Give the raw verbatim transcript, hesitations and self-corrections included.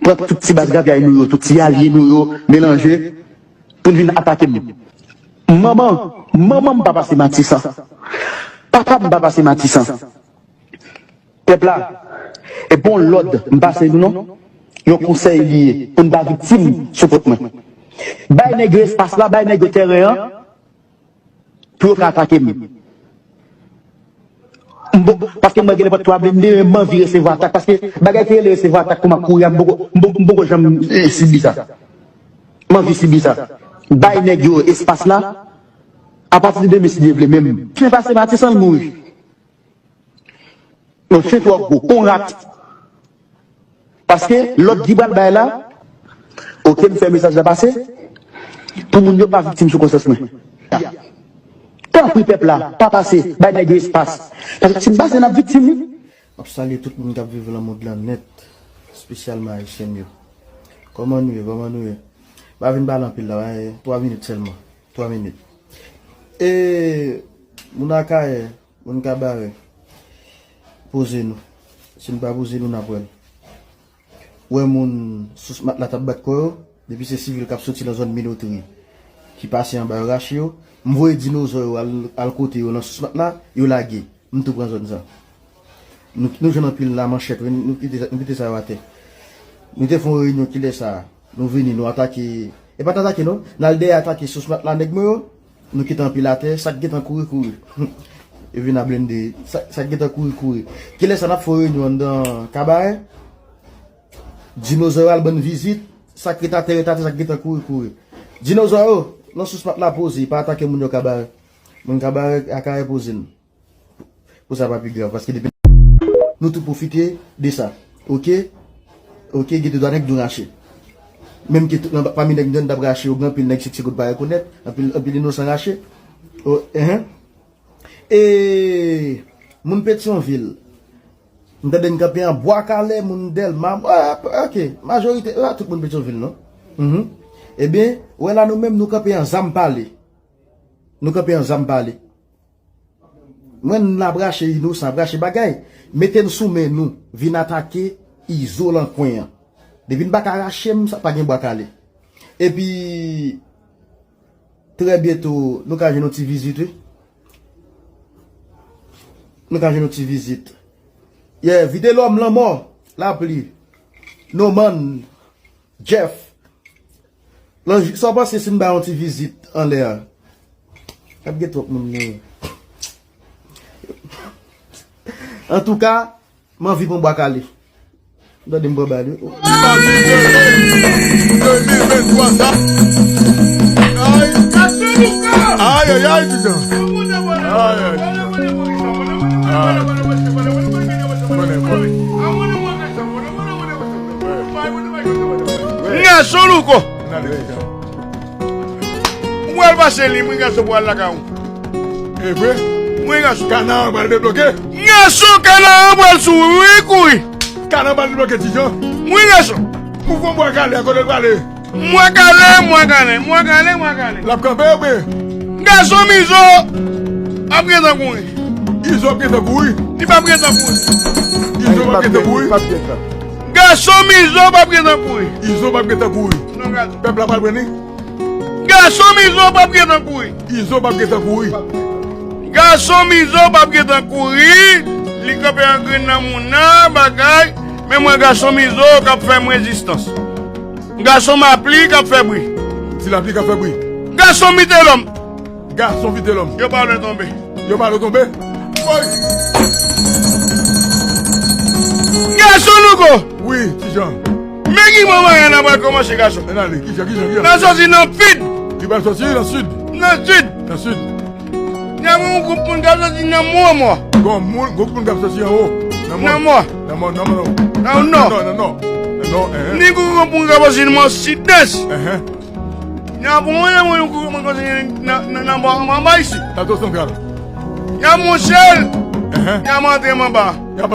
pran tout ti baz gabyay nou yo, tout ti alye nou yo, melanje, pou n vin atake m. Manman, manman m pa pase Matisan. Papa m pa pase Matisan. Pèp la, e bon lòd m pase nou non. Yon konsèy li ye, pou n pa viktim sou kont mwen. Bay nèg yo espas la, bay nèg yo teren an, pou yo ka atake m. M bon, paske mwen gen nenpòt twa blende, men m anvi resevwa atak, paske bagay ki rele resevwa atak, kòman kouri a, m poko, m poko, m poko janm, eh, sibi sa. M anvi sibi sa. Bay nèg yo espas la, apati de demen, si Dye vle, men m fen pase Matisan, l mouri. Yon chen twò gwo, on rat. Paske lòd ki pral bay la, oke, m fè mesaj la pase, pou moun yo pa viktim sou konsyans mwen. Tanpri pèp la, pa pase, bay nèg yo espas. Paske si n pase, n ap viktim wi. M ap salye tout moun k ap viv nan mond lan nèt, espesyalman Ayisyen m yo. Kòman nou ye? Kòman nou ye? M pa vin pale anpil la, twa minit sèlman. Twa minit. E, moun Akayè, moun Kabarè, poze nou. Si n pa poze nou, n ap wè l. Ou wè moun Sous Matla t ap bat kò yo, depi se sivil k ap soti nan zòn Minotri, ki pase anba yo rache yo, m voye dinozò yo al, al kote yo nan Sous Matla, yo lage. M tou pran zòn sa. Nou, nou jwenn anpil lamanchèt, wi, nou kite, nou kite sa yo atè. Nou te fè yon reyinyon kilè sa a. Nou vini, nou atake. E pa t atake, non. N al dèyè atake Sous Matla nèg mwen yo. Nou kite anpil atè. Sa k gentan kouri, kouri. Yo vin a blende. Sa, sa k gentan kouri, kouri. Kilè sa n ap fè yon reyinyon anndan Kabarè? Dinozò yo al ban n vizit. Sa k ret atè, ret atè. Sa k gentan kouri, kouri. Dinozò yo, nan Sous Matla poze. Pa atake moun yo Kabarè. Moun Kabarè, Akayè poze n. Pou sa pa pi grav, paske depi nou tou pwofite de sa. Oke? Oke, gen de dwa nèg nou rache. Menm ke tout nan, pami nèg nou t ap rache yo, gen anpil nèg sèk sèk pa rekonèt, anpil, anpil inosan rache. O, enhen. E moun Petyonvil, m tande n kanpe an Bwa Kale, moun Dèlma, a, oke, majorite, a, tout moun Petyonvil, non? Mhm. Ebyen, wè la nou menm, nou kanpe an zam pale. Nou kanpe an zam pale. Mwen n ap rache inosan, ap rache bagay. Mete n sou men nou, vin atake Izo lan kwen an. Depi n pa ka rache m, sa pa gen Bwa Kale. Epi, trè byento, nou ka jwenn yon ti vizit, wi. Nou ka jwenn yon ti vizit. Yeah, Vitelòm, Lanmò, Lapli, Noman, Jeff, Lanji, sa w panse si n bay yon ti vizit anlè a? Ap gen twòp moun menm. Antouka, m anvi pran Bwa Kale. M tande m pran bal, wi. Madi de mil venntwa sa. Ay. Ay, ay, ay, Tijan. Ay, ay, Tijan. Ay. Konnen, konnen. Gason louko. Ou pral pase li, mwen gason pou al lakay ou. E vre? Mwen gason. Kana an pral debloke. Gason, kana an pral sou wi kouri. Kana an pral debloke, Tijan. Mwen gason. Ou fon Bwa Kale, a kote l prale? Mwa kale, mwa kale, mwa kale, mwa kale. L ap kanpe, wi. Gason m Izo ap gentan kouri. Izo ap gentan kouri. Li p ap gentan kouri. Izo p ap gentan kouri. Gason m Izo p ap gentan kouri. Izo p ap gentan kouri. Non, gason. Pèp la pral pran li. Gason m Izo p ap gentan kouri. Izo p ap gentan kouri. Gason m Izo p ap gentan kouri. Li kanpe an grenn nan moun nan, bagay. Men mwen gason m Izo k ap fè m rezistans. Gason m Lapli k ap fè bri. Ti Lapli k ap fè bri. Gason m Vitelòm. Gason Vitelòm. Yo pa lwen tonbe. Yo pa lwen tonbe. Woy! Gason louko! Wi, Tijan. Men ki manman n ap pral kòmanse, gason. Men ale, Tijan, Tijan, Tijan. N a soti nan vid. Li pral soti nan sid. Nan sid. Nan sid. N a yon gwoup moun k ap soti nan mò, mò. Gon moun, gwoup moun k ap soti anwo. Nan mò. Nan mò. Nan mò, nan mò, nan mò. Nan nò. Nan nò, nan nò. Nan nò, enhen. Ni gwoup moun k ap soti nan sidès. Enhen. N a pran yon, yon gwoup moun k ap soti nan, nan, nan bò anba, anba isi. Plato Santral. N a monte l. Enhen. N a monte m anba. Y ap